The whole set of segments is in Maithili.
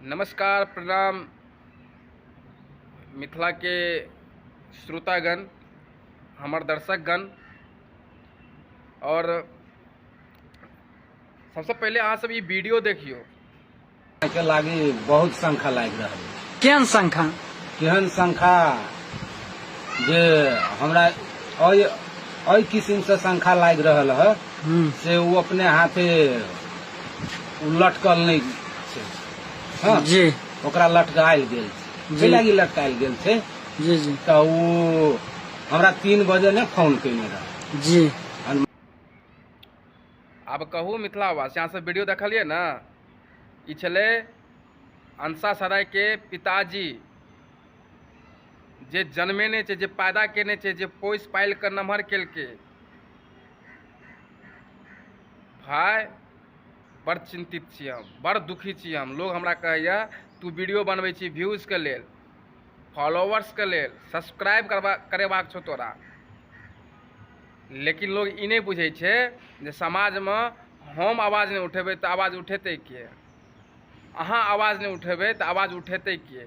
नमस्कार, प्रणाम मिथिलाके श्रोतागण, हमर दर्शकगण। आओर सबसँ पहिले अहाँ सब ई वीडियो देखियौ। के लागी बहुत शंका लागि रहल अछि। केहन शंका? केहन शंका जे हमरा एहि एहि किसिमसँ शंका लागि रहल है से ओ अपने हाथे ओ लटकल नहि छै। हँ जी। ओकरा लटकायल गेल छै। जी। लागि लटकायल गेल छै। जी जी। तऽ ओ हमरा 3 बजे ने फोन कयने रहै। जी। आब कहू मिथिलावासी, अहाँ सब वीडियो देखलियै ने? ई छलै अंशा सरायके पिताजी, जे जन्मेने छै, जे पैदा केने छै, जे पोसि पालि कऽ नमहर केलकै। भाय, बड़ चिन्तित छी हम, बड़ दुखी छी हम। लोग हमरा कहैया तू वीडियो बनबै छी व्यूजके लेल, फॉलोवर्सके लेल, सब्सक्राइब करेबाक छौ तोरा। लेकिन लोग ई नहि बुझै छै जे समाजमे हम आवाज नहि उठेबै तऽ आवाज उठेतै के? अहाँ आवाज नहि उठेबै तऽ आवाज उठेतै के?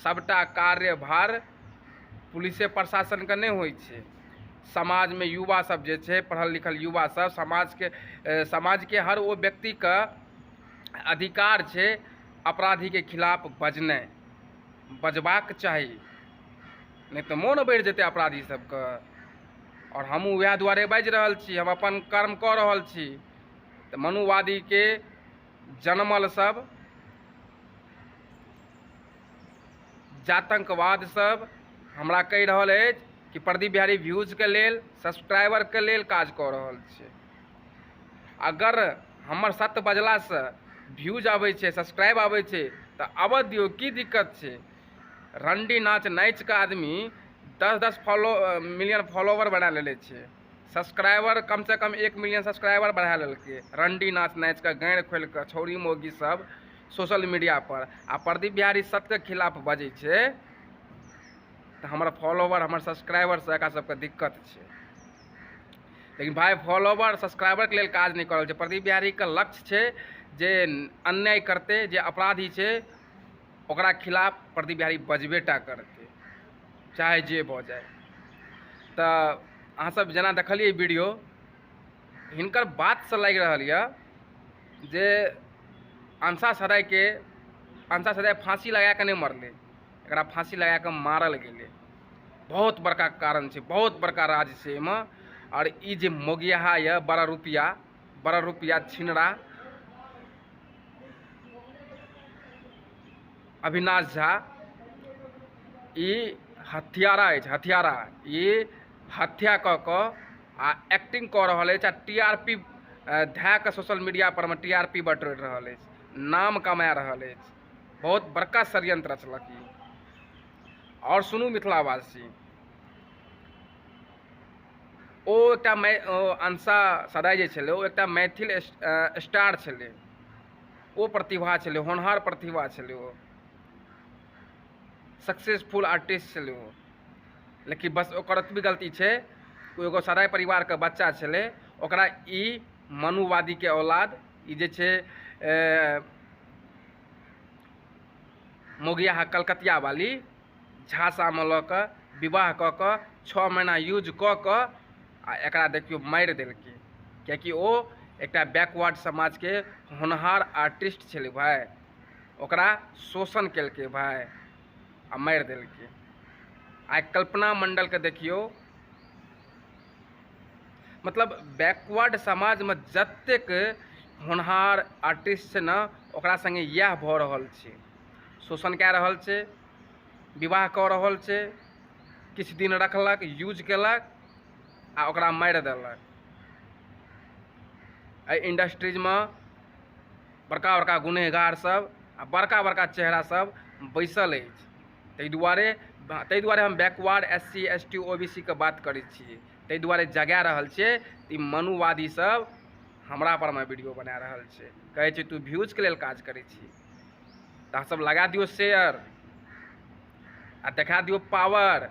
सबटा कार्यभार पुलिसे प्रशासनके नहि होइ छै। समाजमे युवा सब जे छै, पढ़ल लिखल युवा सब, समाजके हर ओ व्यक्तिके अधिकार छै अपराधीके खिलाफ बजनाइ, बजबाक चाही, नहि तऽ मोन बढ़ि जेतै अपराधी सबके। आओर हमहूँ वएह दुआरे बाजि रहल छी, हम अपन कर्म कऽ रहल छी। तऽ मनुवादीके जनमल सब, जातंकवाद सब हमरा कहि रहल अछि कि प्रदीप बिहारी व्यूजके लेल, सब्सक्राइबरके लेल काज कऽ रहल छै। अगर हमर सत्य बजलासँ व्यूज आबै छै, सब्सक्राइब आबै छै, तऽ आबऽ दियौ, की दिक्कत छै? रंडी नाच नाचि कऽ आदमी 10-10 मिलियन फॉलोवर बना लेले छै, सब्सक्राइबर कमसँ कम 1 मिलियन सब्सक्राइबर बढ़ा लेलकै रंडी नाच नाचि कऽ, गाँड़ि खोलि कऽ छौड़ी मौगी सब सोशल मीडिया पर। आ प्रदीप बिहारी सत्यके खिलाफ बजै छै तऽ हमर फॉलोवर, हमर सब्सक्राइबरसँ एकरा सबके दिक्कत छै। लेकिन भाय, फॉलोवर सब्सक्राइबरके लेल काज नहि कऽ रहल छै। प्रदीप बिहारीके लक्ष्य छै जे अन्याय करतै, जे अपराधी छै, ओकरा खिलाफ प्रदीप बिहारी बजबे टा करतै, चाहे जे भऽ जाय। तऽ अहाँसभ जेना देखलियै वीडियो, हिनकर बातसँ लागि रहल यऽ जे अंशा सरायके, अंशा सराय फाँसी लगा कऽ नहि मरलै, एकरा फाँसी लगा कऽ मारल गेलै। बहुत बड़का कारण छै, बहुत बड़का राज छै एहिमे। आओर ई जे मोगियाहा यऽ, बड़ा रुपैआ, बड़ा रुपैआ छिनरा अविनाश झा, ई हत्यारा अछि, हत्यारा। ई हत्या कऽ कऽ आ एक्टिंग कऽ रहल अछि आ टी आर पी धए कऽ सोशल मीडिया पर मे टी आर पी बटोरि रहल अछि, नाम कमा रहल अछि। बहुत बड़का षड्यंत्र रचलक ई। आओर सुनू मिथिलावासी, ओ एकटा अंशा सदाय जे छलै, ओ एकटा मैथिल स्टार छलै, ओ प्रतिभा छलै, होनहार प्रतिभा छलै, ओ सक्सेसफुल आर्टिस्ट छलै ओ। लेकिन बस ओकर ओतबी गलती छै, ओ एगो सराय परिवारके बच्चा छलै। ओकरा ई मनुवादीके औलाद, ई जे छै मोगियाहा कलकतिया वाली, झाँसामे लऽ कऽ विवाह कऽ कऽ 6 महीना यूज कऽ कऽ आ एकरा देखियौ मारि देलकै। किएकि ओ एकटा बैकवर्ड समाजके होनहार आर्टिस्ट छलै भाय, ओकरा शोषण केलकै भाय आ मारि देलकै। आइ कल्पना मण्डलके देखियौ, मतलब बैकवर्ड समाजमे जतेक होनहार आर्टिस्ट छै ने, ओकरा सङ्गे इएह भऽ रहल छै। शोषण कए रहल छै, विवाह कऽ रहल छै, किछु दिन रखलक, यूज केलक आ ओकरा मारि देलक। एहि इंडस्ट्रीजमे बड़का बड़का गुनेगार सब आ बड़का बड़का चेहरा सब बैसल अछि। ताहि दुआरे हम backward, S C, S T, O B C के बात करै छी। ताहि दुआरे जगा रहल छियै। ई मनुवादी सब हमरा परमे वीडियो बना रहल छै, कहै छै तू व्यूजके लेल काज करै छी। तऽ अहाँ सब लगा दियौ शेयर आ देखा दियौ पावर,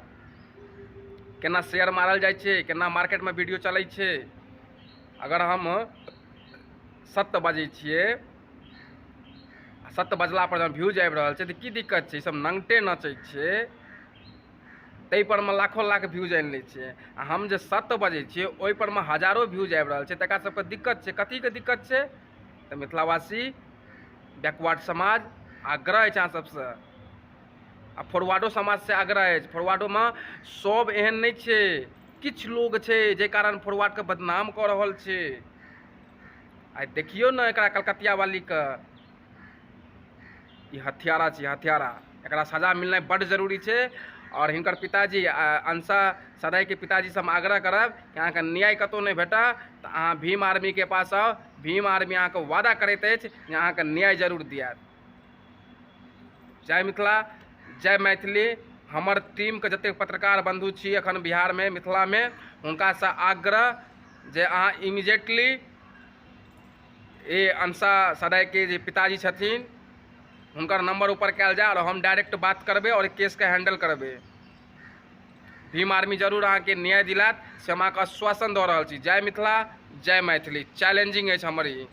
केना शेयर मारल जाइ छै, केना मार्केटमे वीडियो चलै छै। अगर हम सत्य बजै छियै, सत्य बजला पर जहन व्यूज आबि रहल छै तऽ की दिक्कत छै? ई सब नंगटे नचै छै, ताहि पर मे लाखो लाख व्यूज आनि लै छै, आ हम जे सत्य बजै छियै ओहि पर मे हजारो व्यूज आबि रहल छै, तकरा सबके दिक्कत छै। कथीके दिक्कत छै? तऽ मिथिलावासी बैकवर्ड समाज आग्रह अछि अहाँ सबसँ, आ फॉरवर्डो समाजसँ आग्रह अछि। फॉरवर्डोमे सब एहन नहि छै, किछु लोग छै जाहि कारण फॉरवर्डके बदनाम कऽ रहल छै। आइ देखियौ ने एकरा कलकतिया वालीके, ई हत्यारा छै, हत्यारा, एकरा सजा मिलनाइ बड्ड जरूरी छै। आओर हिनकर पिताजी अंशा सदाइके पिताजीसँ हम आग्रह करब कि अहाँके न्याय कतहु नहि भेटत तऽ अहाँ भीम आर्मीके पास आउ। भीम आर्मी अहाँके वादा करैत अछि जे अहाँके न्याय जरूर दियात। जय मिथिला, जय मैथिली। हमर टीमके जतेक पत्रकार बंधु छी एखन बिहारमे, मिथिलामे, हुनकासँ आग्रह जे अहाँ इमीडिएटली ए अंशा सदाइके जे पिताजी छथिन हुनकर नंबर ऊपर कयल जाय और हम डायरेक्ट बात करबै और केसके हैंडल करबै। भीम आर्मी जरूर अहाँके न्याय दिलायत, से हम अहाँके आश्वासन दऽ रहल छी। जय मिथिला, जय मैथिली। चैलेंजिंग अछि हमर ई।